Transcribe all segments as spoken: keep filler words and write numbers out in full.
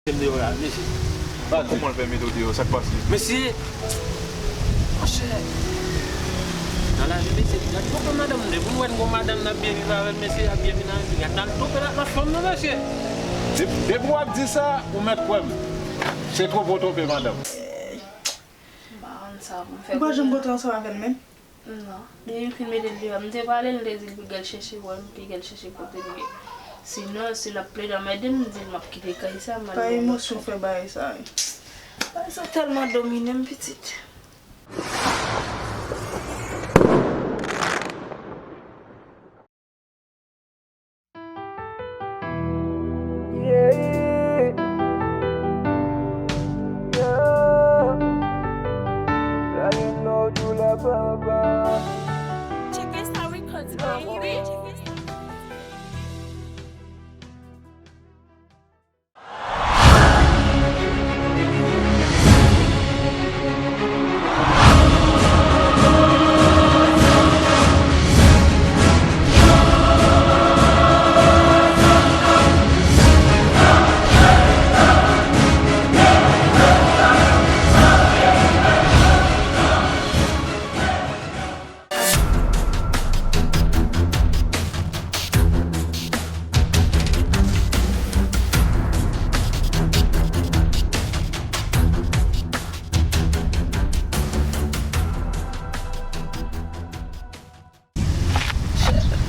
M deyò la, mesye. Kòman l pèmèt ou deyò, sa k pase? Mesye, monchè, nan lavi, mesye, gad pwoblèm madanm, depi m wè n gon madanm n ap byen viv avè l, mesye, ap byen vin avè l, gad nan l twonpe l ak lòt fanm nan, mesye. Depi w ap di sa, ou mèt kwè m. Se twonpe w twonpe madanm. M pa konn sa pou m fè. Ou pa janm pote ansanm avè l menm? Non. Depi m fin mete l deyò, m te pale l, m te di l pou l al chèche wè m, pou l al chèche kote l ye. Sinon, si l ap plede anmède m, m di l m ap kite kay sa, m al. Pa emosyon fè bagay sa, wi. Bagay sa tèlman domine m, pitit.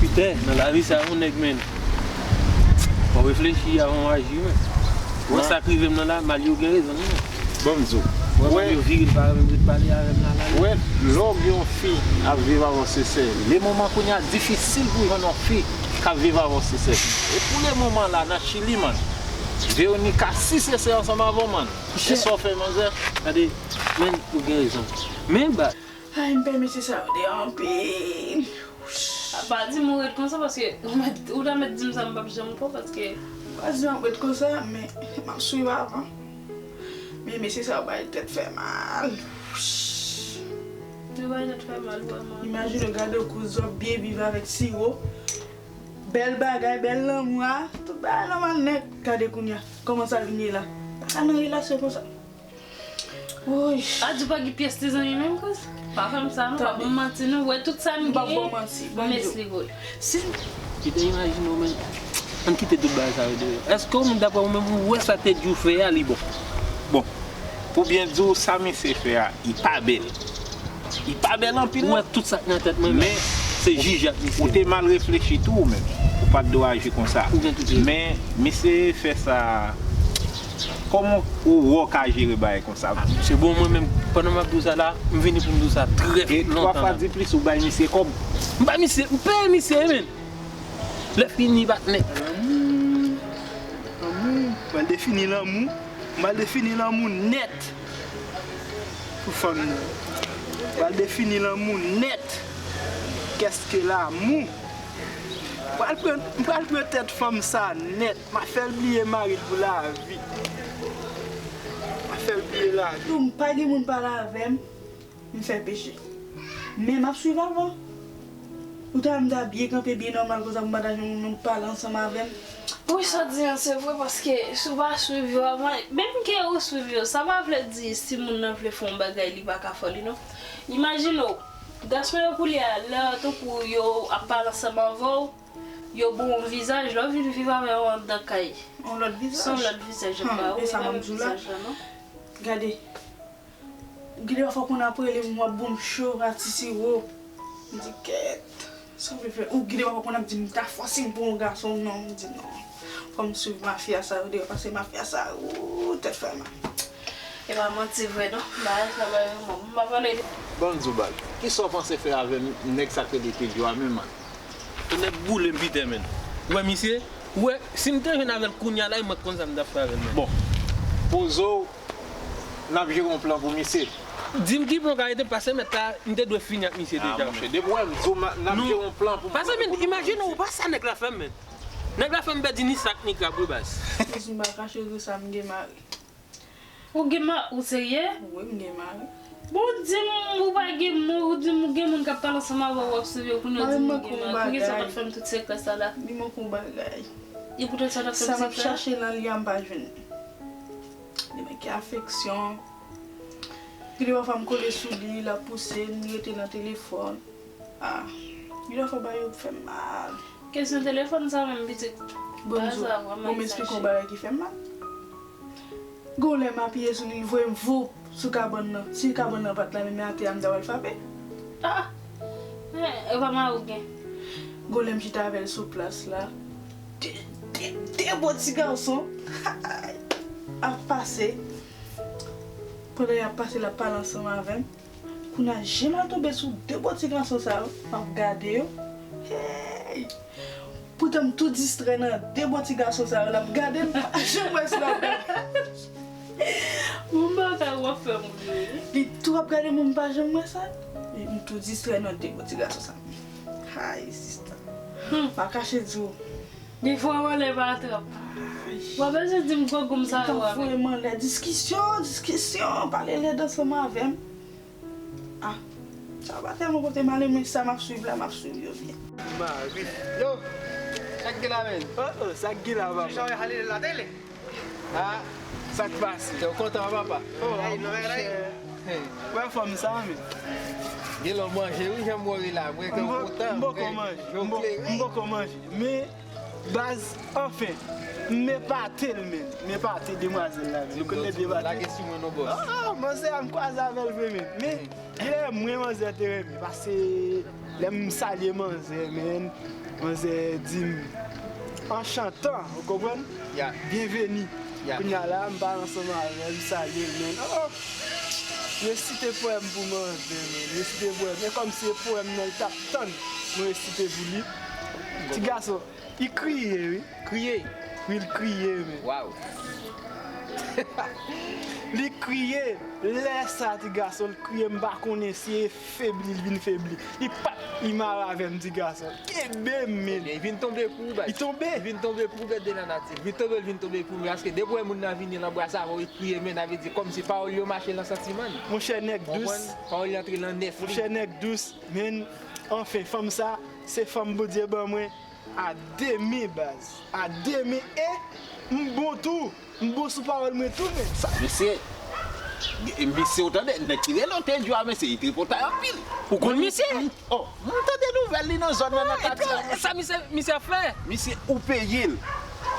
Pita, nan lavi sa, yon nèg, men, fò w reflechi avan w aji, men. Wè sa k rive m nan la, Malyo gen rezon, non. Ban m di w. Wè, Malyo vire l pa menm ret pale avè m la, la. Wè, lè w gen yon fi ap viv avè w, se sè. Le moman kounye a difisil pou w jwenn yon fi k ap viv avè w, se sè. E pou le moman la, nan Chili, man, Veronica, si se sè ansanm avè w, man. E sa w fè, manzè? Gade, men, ou gen rezon. Men, ba, Ay, m pè mesye sa yo deyò anpil. Pa di m ou ret konsa, paske ou mèt, ou ta mèt di m sa, m p ap janm kwè, paske. Pa di m ap ret konsa, men m ap swiv avan. Men mesye sa yo bay tèt fè mal. Yo bay tèt fè mal, vrèman. Imajine w gade w kou zòb byen viv avèk siwo. Bèl bagay, bèl lanmou a. Tout bagay nòmal nèt. Gade kounye a. Kòman sa vin ye la? Pa ka nan relasyon konsa. Woy. A di w pa gen pyès ti zanmi menm, kouz? Pa fè m sa, non, pa ban m manti, non. Wè, tout sa m genyen, m ap mès li vre. Si, kite imajine w, men, ann kite tout bagay sa yo deyò. Èske w menm, daprè w menm, ou wè sa Teddy fè a, li bon? Bon, pou byen di w, sa misye fè a, li pa bèl. Li pa bèl anpil, non. Ou wè tout sa k nan tèt mwen, men se jije ak misye. Ou te mal reflechi tou, ou menm. Ou pa t dwe aji konsa. Ou gen tout rezon. Men, misye fè sa. Kòman ou wè w ka jere bagay konsa? Se bon, mwen menm, pandan m ap di w sa la, m vini pou m di w sa trè lontan la. E twa fwa di plis, ou bay misye kòb? M bay misye, m peye misye, men. Lè fini, patnè. Lanmou, lanmou, m pral defini lanmou, m pral defini lanmou nèt. Pou fanm nan. M pral defini lanmou nèt. Qu'est-ce que l'amour? M pral pran, m pral pran tèt fanm sa nèt. M a fè l bliye mari l pou lavi. M a fè l bliye lavi. Tou m pa gen moun pale avè m, m fè peche. Men m ap swiv avan. Ou ta wè m ta byen kanpe, byen nòmal konsa pou m pa ta jwenn moun pale ansanm avè m. Wi, sa w di an se vre, paske si w pa swiv yo avan, menm ke ou swiv yo, sa pa vle di si moun nan vle fè yon bagay, li pa ka fè li non. Imajine w, gason yo koulye a, lè tankou yo ap pale ansanm avè w, yo ba w yon vizaj, lè w vin viv avè yo anndan kay. Yon lòt vizaj? Se yon lòt vizaj yo ba w, e pa menm vizaj la non. Gade, gen de fwa konn ap rele m, w ap ba m cho a ti siwo. M di, kèt, sa w vle fè? Ou gen de fwa konn ap di m ta fòse m pou yon gason, non, m di non. Fò m swiv mafya sa yo deyò, paske mafya sa yo, tèt fè mal. E pa manti vre non, bagay sa pa yon mò. M pa pale de. Ban m di w baz, kisa w panse fè avè nèg sa k rele Teddy a menm, man? Tonnè boule m pita, menn. Ou wè misye? Ou wè, si m te jwenn avè l kounye a la, e mwen k konn sa m t ap fè avè l, menn. Bon, poze w, n ap jere yon plan pou misye. Di m ki plan w ka rete, paske mèt la, m te dwe fini ak misye deja, menn. Ah, monchè, depi w wè m di w, n ap jere yon plan pou. Paske, menn, imajine w, ou pa sa nèg la fè m, menn. Nèg la fè m pèdi ni sak ni krab, wi, baz. Poze m pa kache w di sa, m gen mari. Ou gen ma-, ou serye? Wi, m gen mari. Bon, ou di m ou pa gen moun, ou di m ou gen moun k ap pale ansanm avè w, w ap swiv yo, kounye a w di m ou gen mari. Poukisa w pa t fè m tout sekrè sa la? Li manke yon bagay. E poutan sa w t ap fè m sekrè? Sa m ap chache nan li a, m pa jwenn. Ki afeksyon. Gen de pafwa m kole sou li, l ap pouse m, li rete nan telefòn. Ah, gen de pafwa bagay yo fè m mal. Kesyon telefòn sa menm pitit. Bon, m, bon, m eksplike yon bagay ki fè m mal. Gon lè m apiye sou li, li voye m voup sou kabann nan. Si kabann nan pa t la, men atè a m ta pral frape. Ah! Eh, e pa mari w gen? Gon lè m chita avè l sou plas la. De, de, de bon ti gason ap pase. Pandan y ap pase, l ap pale ansanm avè m. Kounye a, je m al tonbe sou de bon ti gason sa yo. M ap gade yo. Hey! Poutan m tou distrè nan de bon ti gason sa yo, l ap gade m, m pa janm wè si l ap gade. Bon bagay w ap fè moun yo wi. Li tou ap gade mwen, m pa janm wè sa. M tou distrè nan de bon ti gason sa. Hay, sista. Hmm. Pa kache di w. Li voye w anlè pa trap. Ay. W ap bezwen di m gwo goum sa yo avè. Li t ap voye m anlè. Diskisyon, diskisyon, pale lèd ansanm avè m. Ah, sa pa tèlman pote m ale, men sa m ap swiv la, m ap swiv yo byen. Mari. Yo, sa k gen la menm? Oh, oh, sa k gen la, papa? Jan w ale la tele. Ah, sa k pase? Yo, kontan, papa? Oh, monchè. Hey. Wè fanm sa, men. Gen lè w manje, wi, jan m wè w la. Mwen ke w kontan, m poko manje. M poko manje. Men, Baz, anfen, m epate l, men. M epate demwazèl la, men. Ou konn lè m epate. Lage sou mwen non, bòs. Ah, manzè a, m kwaze avè l vre, men. Men, lè mwen, manzè te renmen, paske lè m salye manzè, men, manzè di m, anchantan, ou konprann? Ya. Byenveni. Ya. Kounye a la, m pale ansanm avè l, m salye l, men. Oh! Resite powèm pou manzè, men. Resite powèm. E kòmsi e powèm nan, l t ap tann mwen resite pou li. Ti gason, li kriye, wi. Kriye? Wi, l kriye, men. Waw. Li kriye. Lè sa, ti gason, l kriye, m pa konnen si e febli, l vin febli. Li pa, li mare avè m, ti gason. Kenbe m, men. Ebyen, li vin tonbe pou ou, baz. Li tonbe. Li vin tonbe pou ou, bèt de la nati. Li vin tonbe, li vin tonbe pou ou, men paske depi w wè moun nan vini, l anbrase avè w, li kriye, men, sa vle di kòmsi pawòl yo mache nan santiman l. Monchè, nèg dous. Konprann? Pawòl yo antre nan nèf li. Monchè, nèg dous, men, anfen, fanm sa, se fanm Bondye ban mwen. A de men, baz. A de men. E m bon tou. M bon sou pawòl mwen tou, men. Sa, mesye, e, misye, ou tande, nèg ki rele w te di w a, mesye, li tripotay anpil. Ou konn misye? Oh, m tande nouvèl li nan zòn nan, nan katye a. Sa misye, misye ap fè? Misye, ou peye l,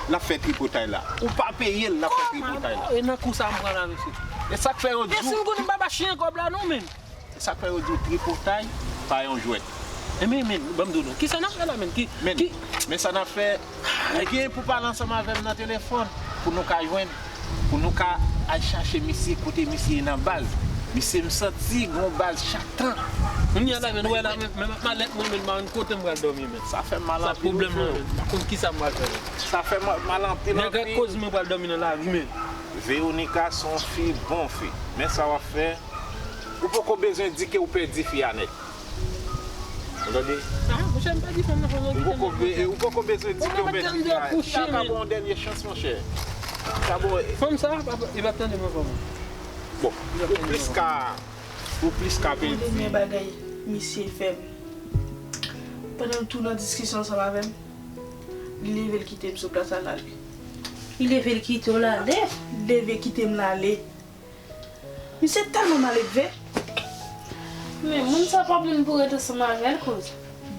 l ap fè tripotay la. Ou pa peye l, l ap fè tripotay la. E nan kou sa m pran la, mesye? E sa k fè yo di w. E si m konnen m pa ba chen kòb la non, men. E sa k fè yo di w tripotay pa yon jwèt. Ebyen, men, ban m di w non. Kisa n ap fè la, men? Ki, men, ki men sa n ap fè, ou gen pou pale ansanm avè m nan telefòn pou nou ka jwenn, pou nou ka al chache misye kote misye ye nan baz. Misye, m santi gon baz chak tan. Kounye a la, men, wè la, men, men, malèt mwen, men, m pa konn kote m pral dòmi, men. Sa fè m mal anpil, wi, frè. Sa pwoblèm mwen, men. M pa konn kisa m pral fè, men. Sa fè m mal anpil, anpil. Nèg ak koz mwen pral dòmi nan lari, men. Veronica se yon fi bon fi. Men sa w ap fè, ou poko bezwen di ke ou pèdi fi a nèt. Ou tande? Ah, monchè, m pa di fanm nan, fanm nan ki tande. Ou poko be-, ou poko bezwen di ke ou pèdi fi a nèt. Sa ka ba w yon dènye chans, monchè. Sa bon. Fanm sa, papa, li pa tande mwen, fanm. Bon, ou plis ka, ou plis ka pèdi. Ou tande men bagay misye fè m. Pandan l tou nan diskisyon ansanm avè m, li leve l kite m sou plas la, l ale. Li leve l kite w, l ale? Li leve kite m, l ale. Misye tèlman maledve. Men moun sa pa moun pou ret ansanm avè l, kouz.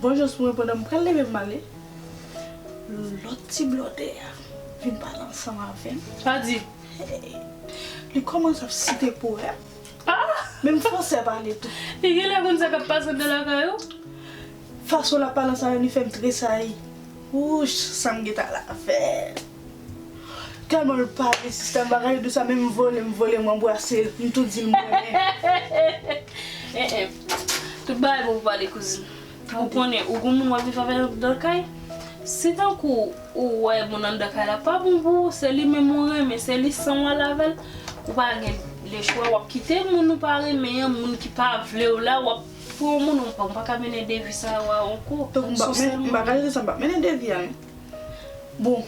Bon, jis pou mwen, pandan m pral leve m ale, lòt ti blòdè a vin pale ansanm avè m. Pa di. Hey, li kòmanse ap site powèm. Ah! Menm fransè pale tou. Li genlè konn sa k ap pase anndan lakay ou. Fason l ap pale ansanm avè m, li fè m tresayi. Wouch, sa m gentan la fè. Tèlman l pale, sistèm bagay dous sa, men m vole, m vole, m anbrase l, m tou di l m renmen. Eh, eh. Tout bagay bon pou pale, kouzin. Ou konnen, ou gon moun w ap viv avè l anndan kay. Si tankou ou wè moun anndan kay la pa bon pou ou, se li menm ou renmen, se li san w al avè l, ou pa gen lechwa, w ap kite moun ou pa renmen an, moun ki pa vle w la, w ap pran moun, ou pa, ou pa ka mennen de vi sa yo a ankò. Donk, m pa, men, m pa ka rete san m pa mennen de vi a, men. Bon,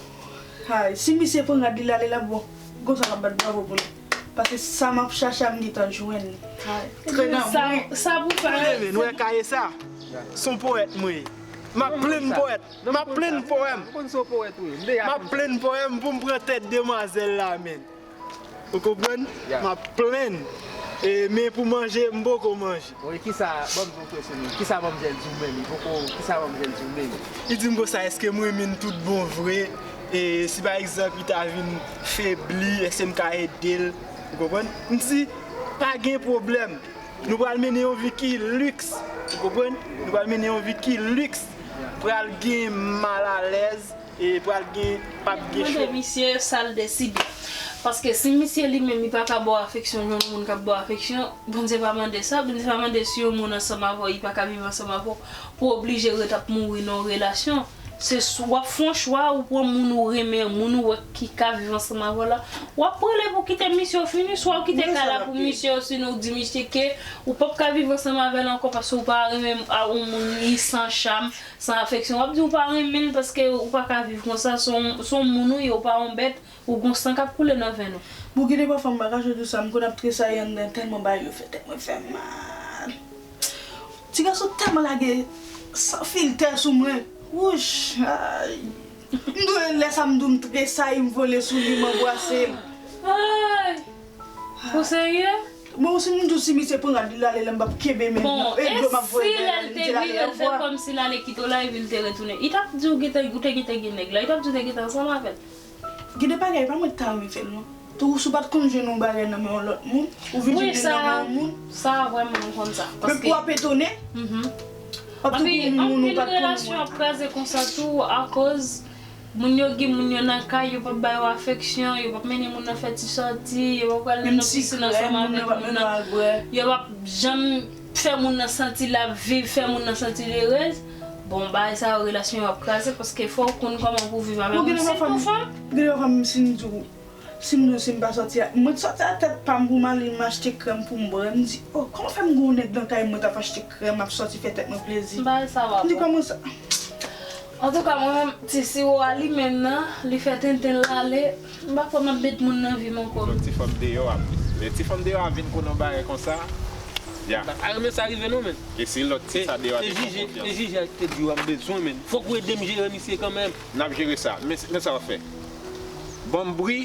hay, si misye pran rad li l ale la, bon, gon sa m ap bat bravo pou li. Paske sa m ap chache a m gentan jwenn. Hay, trè nan mwen. Sa pou fè. Tande, men, nou wè kaye sa? Se yon powèt mwen ye. M ap plenn powèt. M ap plenn powèm. M ap plenn powèm pou m pran tèt demwazèl la, men. Ou konprann? Ya. M ap plenn. E, men pou manje, m poko manje. Wi, kisa, ban m di w kesyon, kisa manmzèl di w menm? Li poko, kisa manmzèl di w menm? Li di m konsa, èske m renmen l tout bon vre? E si pa egzanp, li ta vin febli, èske m ka ede l? Ou konprann? M di, pa gen pwoblèm. Nou pral mennen yon vi ki liks. Ou konprann? Nou pral mennen yon vi ki liks. Pral gen malalèz. E pral gen, p ap gen Mande cho. Misye sa l deside. Paske si misye li menm li pa ka ba w afeksyon jan yon moun k ap ba w afeksyon, Bondye pa mande sa. Bondye pa mande si yon moun ansanm avè w, li pa ka viv ansanm avè w, pou w oblije ret ap mouri nan yon relasyon. Se swa w ap fè yon chwa, ou pran moun ou renmen, moun ou wè ki ka viv ansanm avè w la, w ap rele pou kite misye w fini, swa w kite kay la pou misye w, sinon w di misye ke ou p ap ka viv ansanm avè l ankò paske ou pa renmen a yon moun li san cham, san afeksyon. W ap di ou pa renmen l paske ou pa ka viv konsa, se yon, se yon moun ou ye, ou pa yon bèt, ou gon san k ap koule nan venn ou. Bon, gen de pafwa m pa kache di w sa, m konn ap tresayi anndan tèlman bagay yo fè tèt mwen fè mal. Ti gason tèlman lage san filtè sou mwen. Wouch, ay. M dwe lè sa m di w m tresayi, m vole sou li, m anbrase l. Ay! Ou serye? Bon, si m di w si misye pran rad li l ale la, m p ap kenbe men l non. Bon, E e dlo m ap voye si dèyè lè l, l m te di l ale vire l fè anvwa. Kòmsi l ale kite w la epi l te retounen? Li t ap di w gentan, ou te gentan gen nèg la, li t ap di w te gentan ansanm avè l. Gen de bagay, pa mwen ki ta renmen fè l non. Tou ou si w pa t konn jwenn yon bagay nan men yon lòt moun, ou vin Wi, jwenn li sa, nan men yon moun. Sa vrèman m konn sa. Men pou w ap etone, w ap tou Anpil, konn yon moun ou anpil pa t konn relasyon mwen. Ap kraze konsa tou akoz moun yo gen moun yo nan kay, yo p ap ba yo afeksyon, yo p ap mennen moun nan fè ti sòti, yo p ap pral Menm nan ti pisin krèm, ansanm moun nan avèk pa moun mennen nan. al bwè. Yo p ap janm fè moun nan santi l ap viv, fè moun nan santi l erez. Bon, bagay sa yo, relasyon yo ap kraze paske fò w konn kòman pou w viv avèk Bon, gen moun. de Sitou pafwa m, fanm, gen de pafwa m, si m di w, si m di w si m pa sòti a, mwen t sòti a tèt pa m pou m ale m achte krèm pou m bwè. M di, oh, kòman fè m gen yon nèg nan kay mwen t ap achte krèm, ap sòti fè tèt mwen plezi? bagay sa pa M di, bon. Kòman sa? Antouka, mwen menm, ti siwo a li menm nan, li fè tenten l ale, m pa kwè m ap met moun nan vi m ankò. Yon ti fanm deyò a plis. Men ti fanm deyò a vin konn yon bagay konsa. Ya. A renmen sa rive non, men. E si lòt ti sa deyò a te fè Jije, konfyans. e jije ak te di w a m bezwen, men. Fòk w ede m jere misye kanmenm. N ap jere sa. Men, men sa w ap fè. Ban m bri,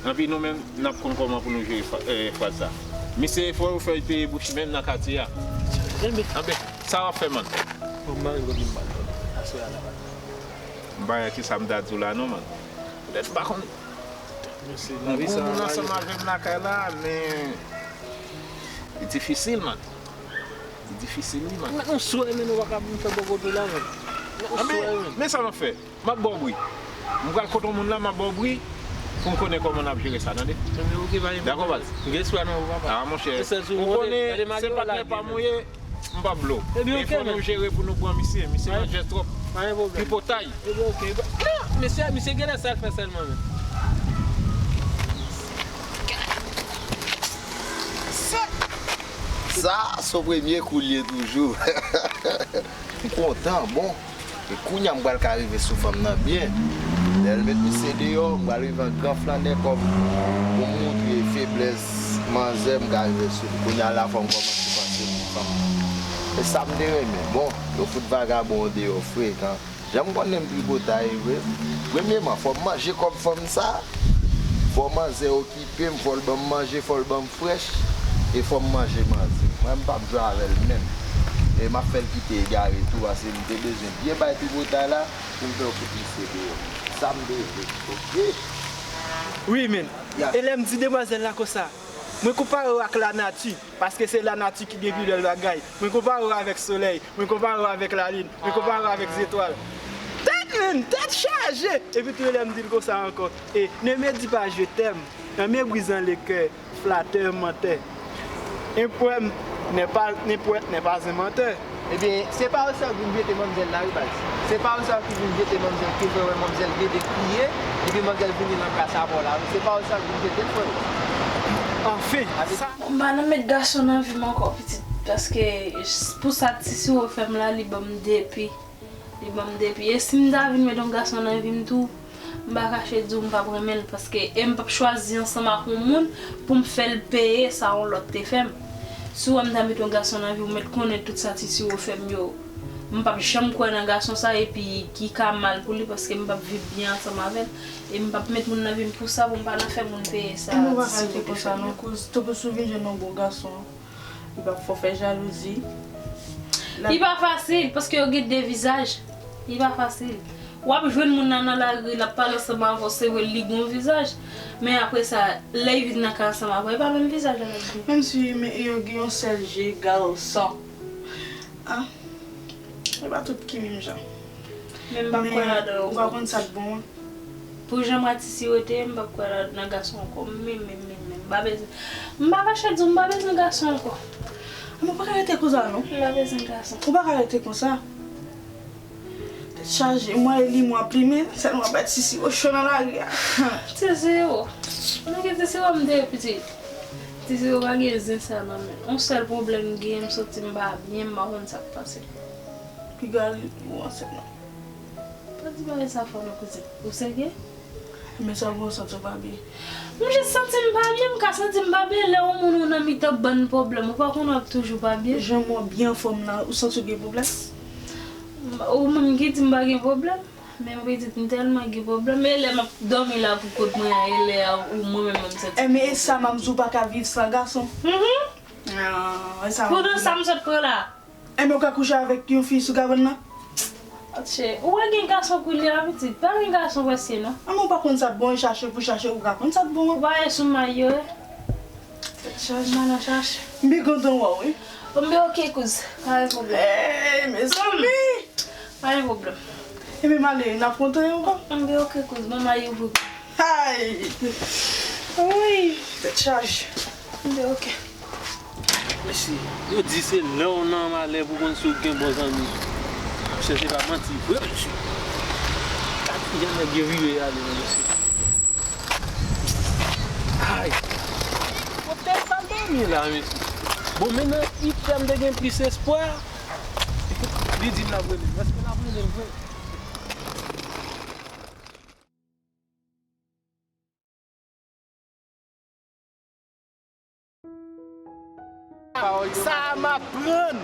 anpi nou menm, n ap konn kòman pou nou jere fa- eh, fraz sa. Misye fò yo fè l peye bouch li menm nan katye a. Anben, sa w ap fè, man? Bon, m mari kote m pral dòmi. Aswè a la pral. M pa wè kisa m ta di w la non, man. Poutèt m pa konn. Mesye, M lavi gon sa moun a ansanm varyete. Avè m lakay la, men li difisil, man. Li difisil, wi, man. Mèt yon swè, men nou pa ka pou m fè bò kote la, men. Mèt yon swè, Anben, men. men sa m ap fè. M ap ba w bri. M pral kote yon moun la, m ap ba w bri pou m konnen kòman n ap jere sa, tande? Ebyen, oke, pa gen Dakò, pwoblèm. baz. M gen swè nan ou, papa. Ah, monchè. E sèl sou Ou mwen, konnen, gade m ak se yo patnè lage, pa m men. ou ye, m p ap blo. Ebyen, Men oke, fò nou men. jere pou nou pran misye. Misye Ay. nan jès twòp. Pa gen pwoblèm. Tripotay. Ebyen, oke. Non, mesye, misye genlè sa l fè sèlman, men. Sa, se premye kou l ye toujou. M kontan, bon. E kounye a m pral ka rive sou fanm nan byen. Lè l met misye deyò, m pral rive an gran flannè kòm pou m montre feblès manzè, m ka rive sou li. Kounye a la fò m kòmanse panse pou fanm nan. E sa m te renmen. Bon, yo fout vagabon deyò frekan. Jan m konnen m tripotay vre, premyeman, fò m manje kòb fanm sa. Fò manzè okipe m, fò l ban m manje, fò l ban m frèch. E fò m manje manzè. Mwen, m p ap jwe avè l menm. E m ap fè l kite egare tou, paske m te bezwen byen bay tripotay la pou m fè yo fout misye deyò. Sa m te vle, oke? Wi, men. E lè m di demwazèl la konsa, mwen konpare w ak lanati, paske se lanati ki gen pi bèl bagay. Mwen konpare w avèk solèy, mwen konpare w avèk lalin, mwen konpare w avèk zetwal. Tèt, men, tèt chaje! Epi tou lè m di l konsa ankò, e, ne me dis pas je t'aime, en méprisant le cœur flatteur menteur. Un poème n'est pas, un poète n'est pas un menteur. Ebyen, se pa yo sèl vin jete manmzèl la wi baz. Se pa yo sèl ki vin jete manmzèl ki fè wè manmzèl vle kriye, epi manmzèl vini nan kras avè w la wi. Se pa yo sèl vin jete l frè. Anfen, sa. M pa nan met gason nan vi m ankò pitit, paske pou sa ti siwo fè m la, li ban m depi. Li ban m depi. E si m ta vin met yon gason nan vi m tou, m pa kache di w m p ap renmen l, paske e m p ap chwazi ansanm ak yon moun pou m fè l peye sa yon lòt te fè m. Si w wè m ta met yon gason nan vi w, mèt konnen tout sa ti siwo fè m yo, M p ap janm kwè nan gason sa epi ki ka mal pou li paske m p ap viv byen ansanm avè l. E m p ap met moun nan vi m pou sa, pou m pa nan fè moun peye sa. Mwen pa ka rete konsa non, kouz. Tankou si w vin jwenn yon bon gason, li p ap fè w fè jalouzi. Li pa fasil, paske yo gen de vizaj. Li pa fasil. W ap jwenn moun nan nan lari, l ap pale ansanm avè w, se vre, li gen yon vizaj. Men apre sa, lè l vin nan kay ansanm avè w, e pa menm vizaj avèk li. Menm si men yo gen yon sèl je, gason. Ah, e pa tout ki menm jan. Men m p ap kwè ladan yo. Ou pa konn sa k bon an. Pou jan Matisi yo te ye, m p ap kwè la nan gason ankò. Men, men, men, men, m pa bezwen. M pa kache di w, m pa bezwen gason ankò. Mwen pa ka rete konsa non. M pa bezwen gason. Ou pa ka rete konsa. Tèt chaje, mwen e li mwen ap plimen, sèlman bay ti siwo cho nan lari a. Ti siwo. Mwen gen ti siwo m te ye pitit. Ti siwo pa gen zen sa nan men. Yon sèl pwoblèm m gen, m santi m pa byen, m pa konn sa k pase. Piga ou ansent non. Pa di bagay sa fò non kouzin. Ou serye? Men sa pou w santi w pa byen. M jis santi m pa byen, m ka santi m pa byen lè yon moun ou nan mitan bann pwoblèm. Ou pa konnen w ap toujou pa byen. Jan mwen byen anfòm nan, ou santi w gen pwoblèm? Ou menm ki di m pa gen pwoblèm, men pitit m tèlman gen pwoblèm. E lè m ap dòmi la pou kont mwen an, e lè a ou mwen menm m santi. Enben e sa m ap di w pa ka viv san gason. Mhm. Ah, e sa m ap di w. Pou nan sa m sot pran la. Enben ou ka kouche avèk yon fi sou kabann nan? Atche, ou wè gen gason kounye a pitit, pa gen gason prèske non. Enben ou pa konn sa k bon, e chache pou chache, ou ka konn sa k bon. Ou pa wè sou may yo, e? Tèt chaje. M pa nan chache. M byen kontan wè w, wi. Bon, m byen oke, kouz. Pa gen pwoblèm. Ey, mezanmi! Pa gen pwoblèm. Enben m ale, n ap kontre ankò. M byen oke, kouz. Bon, m ale pou. Ay! Wi! Tèt chaje. M byen oke. Mesye, yo di se lè w nan malè pou konn si w gen bon zanmi. Mesye, se pa manti vre, mesye. Gad kijan nèg yo vire ale, mesye. Ay! Bon, tèt pa dòmi la, mesye. Bon, men nan uit è m te gen plis espwa. Li di l l ap rele m. Èske l ap rele m vre? Sa a m ap prann.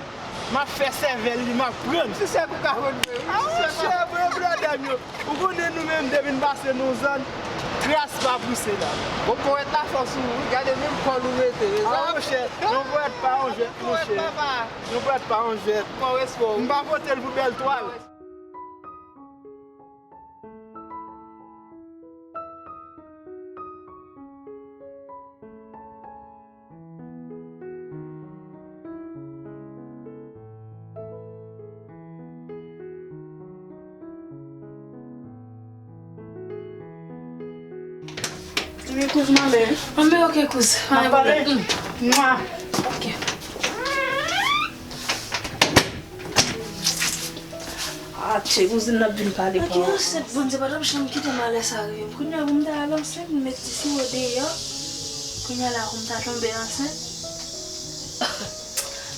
M ap fè sèvèl li, m ap prann. Ti sèk ou ka konn vre, wi. Ah, monchè, vre blòdè m yo. Ou konnen nou menm depi n pase nan yon zòn, tras pa pouse la. Bon, ponyèt la fò sou ou, wi. Gade menm kòl ou mete. Ah, monchè, yon ponyèt pa yon jwèt, monchè. Yon ponyèt pa yon jwèt. M pa pote l pou bèl twal. Ebyen, kouz m ale. Anben, oke, kouz. N ap pale. Mwa. Oke. Atche, kouzin nan ap vin pale pa w. Ak yon ansent, Bondye pa t ap janm kite malè sa rive m. Kounye a pou m ta al ansent, m met ti siwo deyò. Kounye a la pou m ta tonbe ansent.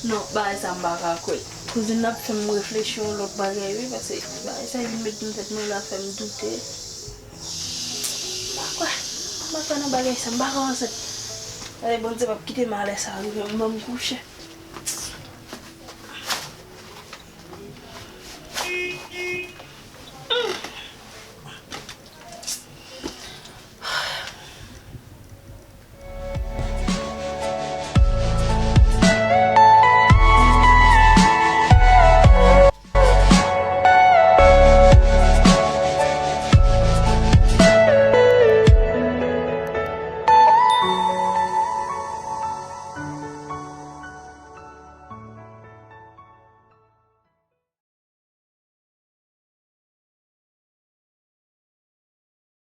Non, bagay sa m pa ka kwè. Kouzin nan ap fè m reflechi yon lòt bagay wi, paske bagay sa vin met nan tèt mwen la fè m doute. M pa kwè. M pa kwè nan bagay sa, m pa ka ansent. Gade Bondye p ap kite malè sa rive m, ban m kouche.